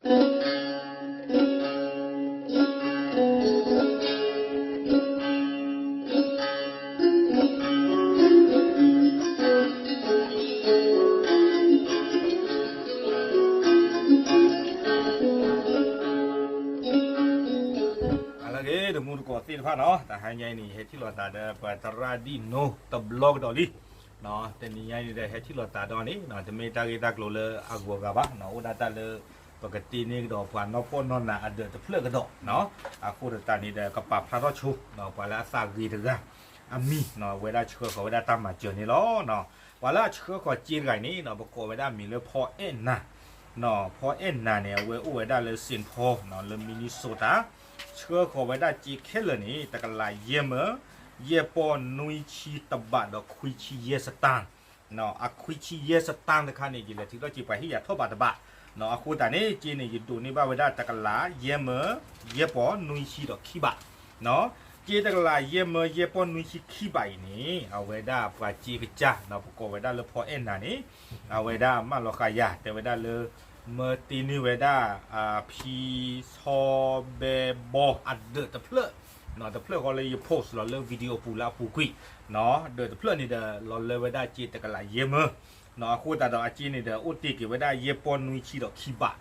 အလၢဂ့ၤ တမူတကိးသ့ၣ်တဖၣ်နီၤ, တဟါညါအံၤန့ၣ် ဟဲထံၣ်လိာ်သးဒီးပှၤသရၣ်ဒံၣ်နိတဘျီကဒီးလံ. တနံၤညါအံၤန့ၣ်ဒီး ဟဲထံၣ်လိာ်သးဒီးန့ၣ် တမ့ၢ်တၢ်ဂ့ၢ်တၢ်ကျိၤလၢအဂီၤဂၤဘၣ်နီၤ, အိၣ်ဒၣ်တၢ်လၢ ပကတ့န့ၢ်ကဒီးပှၤနီၢ်ပီၢ်နီၢ်နးအဒၢးတဖျၢၣ်ကဒီးနီၤ. အဃိသတးန့ၣ်ဒီး ကပာ်ဖျါထီၣ်ဆိနီၤ ပှၤလၢအသးဂ့ၤတဂၤ အမံၤနီၤ ဝဲဒၣ်ဆှၢဃီၤဝဲဒၣ်တၢ်မၤစၢၤန့ၣ်လီၤ. ပှၤလၢအဆှၢဃီၤစ့တဂၤအံၤန့ၣ်နီၤ ပကိးဝဲဒၣ်မံၤလၢဖီအဲၣ်နၤနီၤ. ဖီအဲၣ်နၤန့ၣ် အဝဲအိၣ်ဝဲဒၣ်လၢ Saint Paul နီၤ လၢ Minnesota, ဆှၢဃီၤဝဲဒၣ်စ့ခဲလၢာ်န့ၣ် တကလးယဲၢ်မၢ ယဲၢ်ပီၢ်နွံဆံတဘးဒီးခွံဆံယဲၢ်စတၣ် အခွံဆံယဲၢ်စတၣ်တခါန့ၣ် ယလဲၤထုးထီၣ်စ့ပှၤဟ့ၣ်ယၤထီၣ်ဘးတဘးနီၤ. အဃိသတးန့ၣ် စ့န့ၣ် ယဒိးန့ၢ်ဘၣ်ဝဲဒၣ်တကလးယဲၢ်မၢ ယဲၢ်ပီၢ်နွံဆံဒီးခံဘးနီၤ. စ့တကလးယဲၢ်မၢ ယဲၢ်ပီၢ်နွံဆံခံဘးအံၤန့ၣ် အဝဲဒၣ်ပှၤစ့ကစၢ်နီၤ ပကိးဝဲဒၣ်လၢဖီအဲၣ်နၤန့ၣ် အဝဲဒၣ်မၢလီၤဃာ်ယၤ တဲဝဲဒၣ်လၢ မၢတ့န့ၢ်ဝဲဒၣ် ဖံဆီဘဲဘီအဒၢးတဖျၢၣ် တဖျၢၣ်ဃီလၢယ post လီၤလၢ video ပူၤလၢအပူၤကွံာ်နီၤ, ဒၢးတဖျၢၣ်န့ၣ်ဒီး လီၤလၢဝဲဒၣ်စ့တကလးယဲၢ်မၢနီၤ. အဃိသတးဒီးအစ့န့ၣ်ဒီး အိၣ်တ့ၢ်က့ၤဝဲဒၣ်ယဲၢ်ပီၢ်နွံဆံဒီးခံဘး.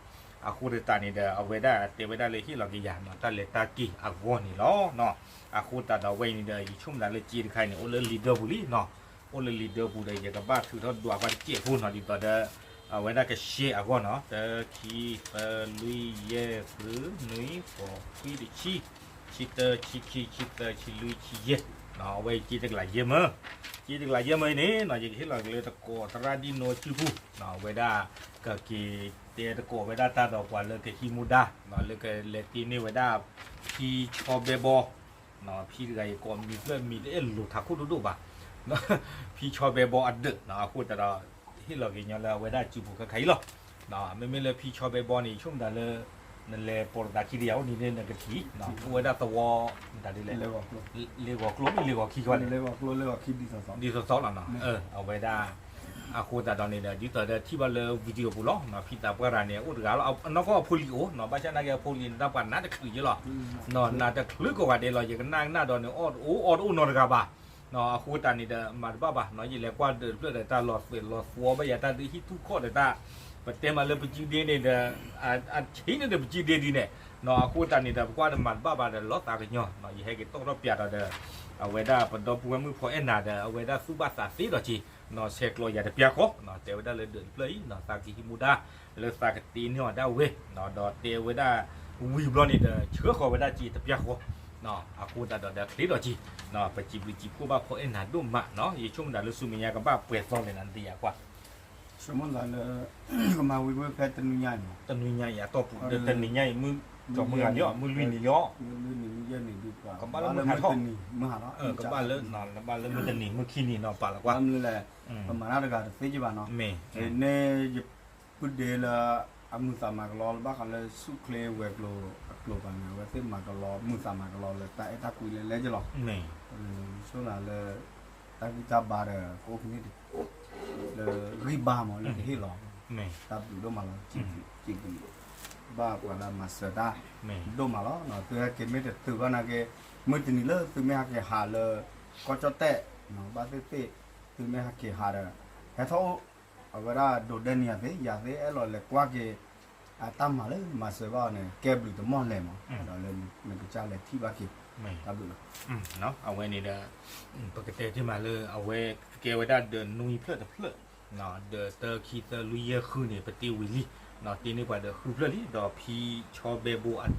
အဃိသတးန့ၣ်ဒီး အဝဲဒၣ်တဲဝဲဒၣ်လၢဟ့ၣ်လီၤက့ၤယၤနီၤ တၢ်လဲၤတၢ်က့ၤအဂီၢ်န့ၣ်လီၤ. အဃိသတးဒီးဝဲအံၤန့ၣ်ဒီး ယဆိကမိၣ်သးလၢစ့တခါအံၤန့ၣ် အိၣ်လၢလံာ်ဒၢပူၤလံနီၤ, အိၣ်လၢလံာ်ဒၢပူၤဒီး ယကဘၣ်ထုးထီၣ်ဒွးကွၢ်တစဲးဖိနီၤ ဒ်သိးဒီး အဝဲဒၣ်က share အဂီၢ်နီၤ, တၢ ခံ သၢ လွံၢ် ယဲၢ် ဃု နွံ ဃိး ခွံ တဆံ ဆံတၢ ဆံခံ ဆံသၢ ဆံလွံၢ် ဆံယဲၢ်နီၤ, အဝဲစ့တကလးယဲၢ်မၢ, စ့တကလးယဲၢ်မၢအံၤန့ၣ်နီၤ ယကဟ့ၣ်လီၤက့ၤလၢတကိးသရၣ်ဒံၣ်နိစုပူၤနီၤ, အဝဲဒၣ် ကက့ၤတဲသကိးဝဲဒၣ်တၢ်ဒီးပှၤလၢကဟံးမူဒါနီၤ, လၢကလဲၤတ့န့ၢ်ဝဲဒၣ် ဖံဆီဘဲဘီ ဖံတဂၤအံၤကိးမံၤဖျၢၣ်မံၤတအဲၣ်လိၤထးခိၣ်ဒိၣ်ဒိၣ်ဘၣ်, ဖံဆီဘဲဘီအဒၢးနီၤ, အဃိသတးဒီး ဟ့ၣ်လီၤက့ၤညီလၢအဝဲဒၣ်စုပူၤခဲခါအံၤလီၤ. မ့မ့ၢ်လၢဖံဆီဘဲဘီန့ၣ် ယဆိကမိၣ်သးလၢ နလဲၤပိာ်လီၤသးခံတယၤအိၣ်နံၤန့ၣ် နကထံၣ် အိၣ်ဝဲဒၣ်သဝီ မတၤဒ်လဲၣ် လ့ၣ်ဂီၤကျိ မ့ၢ်လ့ၣ်ဂီၤခံကီးန့ၣ် ဒ်သိးသိးလီၤနီၤ, အဝဲဒၣ် အဃိသတးဒီးန့ၣ်ဒီး ဒ်သိးဒီးထံၣ်ဘၣ်လၢ video ပူၤလီၤ, ဖံသးပှၢ်တဂၤန့ၣ် အိၣ်တဂၤလီၤ, အနီၢ်ကီၢ်အဖိလံၤအိၣ်နီၤ, ဘၣ်ဆၣ်နာ်က့အဖိလံၤန့ၣ် တၢ်ပှၤနးတချုးယဲလီၤ, နးတချုးကိးဂၤဒဲးလီၤ, ယကနၣ်ကနၣ်ဒီးန့ၣ် အီၣ်တအိၣ်အီတအိၣ်နီတဂၤဘၣ် အဃိသတးန့ၣ်ဒီး မၤတဘၣ်ဘၣ်နီၤ, ယလဲၤကွၢ်ဒၢးတဖျၢၣ်ဒီး တၢ်လီၤသွဲၣ်လီၤသွီဘၣ်ယၤ တၢ်ဒုးဟံၣ်ထူၣ်ခီၣ်ဒီးတၢ်, ပတဲမးလၢပစုဒ့န့ၣ်ဒီး အဆံးန့ၣ်ဒီးပစုဒ့ဒ်န့ၣ်နီၤ, အဃိသတးန့ၣ်ဒီး ပကွၢ်ဒီးမၤတဘၣ်ဘၣ်ဒီး လီၤသးကညီၤနီၤ, ယဟဲက့ၤတီၣ်ထီၣ်ပျးဒီးဒီး အဝဲဒၣ်ပဒီပုၢ်ဝဲၢ်မုၣ်ဖီအဲၣ်နၤဒီး အဝဲဒၣ်သူၣ်ဘၣ်သးသ့ဒီးက့ၤနီၤ, ဆဲးကျိးယၤတပျၢ်ဃီနီၤ, တဲဝဲဒၣ်လၢဒၢးတဖျၢၣ်အံၤနီၤ သးကဟံးမူဒါလၢသးကတ့န့ၢ်အီၤဒၣ်ဝဲနီၤ, ဒီးတဲဝဲဒၣ်ဝံၤဘျီန့ၣ်ဒီး ဆှၢဃီၤဝဲဒၣ်စ့တပျၢ်ဃီနီၤ, အဃိသတးဒီးဒီးချ့ဒီးက့ၤနီၤ, ပစံးဘျုးစံးဖှိၣ်ဘၣ်ဖီအဲၣ်နၤဒိၣ်မးနီၤ, ယဆိကမိၣ်သးလၢဆူမဲာ်ညါကဘၣ်ပှဲၤသီလဲၣ်နၤ နသ့ၣ်ညါကွၢ် ဆိကမိၣ်သးလၢ ကမၤဝံၤဝဲဖဲတနွံညါအံၤမး, တနွံညါအံၤအတီၢ်ပူၤ တနံၤညါအံၤမုၢ် ကီၤမုၢ်ဂၤန့ၣ် မုၢ်လွံၢ်နံၤလီၤ, မုၢ်လွံၢ်နံၤ မုၢ်ယဲၢ်နံၤဒုးပှၤ ကဘၣ်လၢမုၢ်ဟါထီၣ် မုၢ်တနံၤ မုၢ်ဟါလီၤ, ကဘၣ်လၢ ကဘၣ်လၢမုၢ်တနံၤ မုၢ်ခံနံၤနီၤ ပာ်လီၤကွၢ် မ့ၢ်လဲၣ်, ပမၤတၢ်တဂၤတသ့ကဘၣ်နီၤ, မ့ၢ် န့ၣ်ယပုၢ်ဒ့လၢ အမုာ်သးမၤကလီလၢဘၣ်ဃးလၢဆူၣ်ချ့ဝဲၤကျိၤအကျိၤပၤန့ၣ် အဝဲသ့ၣ်မၤကလီ မုာ်သးမၤကလီလၢတၢ်အဲၣ်တၢ်ကွံလၢလဲက့ၤလီၤ, ဆိကမိၣ်သးလၢ တၢ်ဂံၢ်တၢ်ဘါဒီး ကအိၣ်ဖဲန့ၣ် လၢဂံၢ်ဘါမး လၢကဟ့ၣ်လီၤ တၢ်ဘျုးဒိၣ်မးလီၤ, စံးဘျုးဘၣ်ပှၤလၢအမၤစၢၤတၢ် ဒိၣ်မးလီၤ, သုဟဲက့ၤမ့ၢ်တတုၤဘၣ်နာ်က့ မုၢ်တနံၤလၢသုမ့ၢ်ဟဲက့ၤဟးလၢ ကီၢ်ကၠီၣ်တဲၣ် ဘၣ်သ့ၣ်သ့ၣ် သုမ့ၢ်ဟဲက့ၤဟးဒီး ဟဲထီၣ်အိၣ် အဝဲဒၣ်ဒိးဒဲန့ၢ်ယၤသ့ ယၤသ့အဲၣ်လီၤလဲၤကွၢ်က့ၤ အတၢ်မၤလၢနမၤစၢၤဘၣ်အီၤန့ၣ် ကဲဘျုးတမီၢ်လဲၣ်မး, ဒီးလၢနကစၢ်လဲၤထံၣ်ဘၣ်က့ၤ တၢ်ဘျုးလီၤ, အဝဲန့ၣ်ဒီး ပကတဲတ့ၢ်မးလၢ အဝဲကကဲဝဲဒၣ်ဒၢးနွံဖျၢၣ်တဖျၢၣ်, ဒၢးတၢ ခံ သၢ လွံၢ် ယဲၢ် ဃုန့ၣ် ပတ့ဝံၤလံ, တ့န့ၢ်ပှၤဒၢးဃုဖျၢၣ်လံ, ဒီးဖံဆီဘဲဘီအဒၢး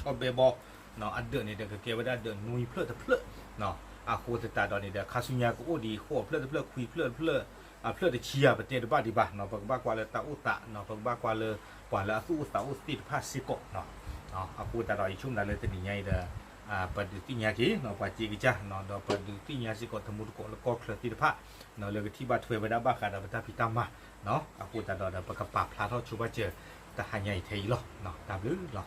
ဆီဘဲဘီ အဒၢးန့ၣ်ဒီး ကကဲဝဲဒၣ်ဒၢးနွံဖျၢၣ်တဖျၢၣ်, အဃိသတးဒီးန့ၣ်ဒီး ခါဆူညါကအိၣ်ဒံးဃိးဖျၢၣ်တဖျၢၣ် ခွံဖျၢၣ်တဖျၢၣ် အဖျၢၣ်တဆံယၤ ပတဲတဘၣ်ဒံးဘၣ်နီၤ, ပကဘၣ်ကွၢ်လၢတၢ်အိၣ်သးနီၤ, ပကဘၣ်ကွၢ်လၢ ပှၤလၢအသူၣ်အိၣ်သးအိၣ်သ့ၣ်တဖၣ်စ့ၢ်ကီးနီၤ, အဃိသတးဒီး ယဆိကမိၣ်သးလၢတနံၤညါအံၤဒီး ပဒုးသ့ၣ်ညါက့ၤနီၤ ပှၤစ့ကစၢ်နီၤ, ဒီးပဒုးသ့ၣ်ညါစ့ၢ်ကီး တမူတကိးလၢကီၢ်ချၢသ့ၣ်တဖၣ်နီၤ, လၢကထံၣ်ဘၣ်ထွဲဝဲဒၣ်ဘၣ်ဃးဒီးပတၢ်ဖံးတၢ်မၤနီၤ, အဃိသတးဒီး ပကပာ်ဖျါထီၣ်ဆိဘၣ်စၢၤ တဟါညါအံၤထဲအံၤလီၤ, တၢ်ဘျုးလီၤ.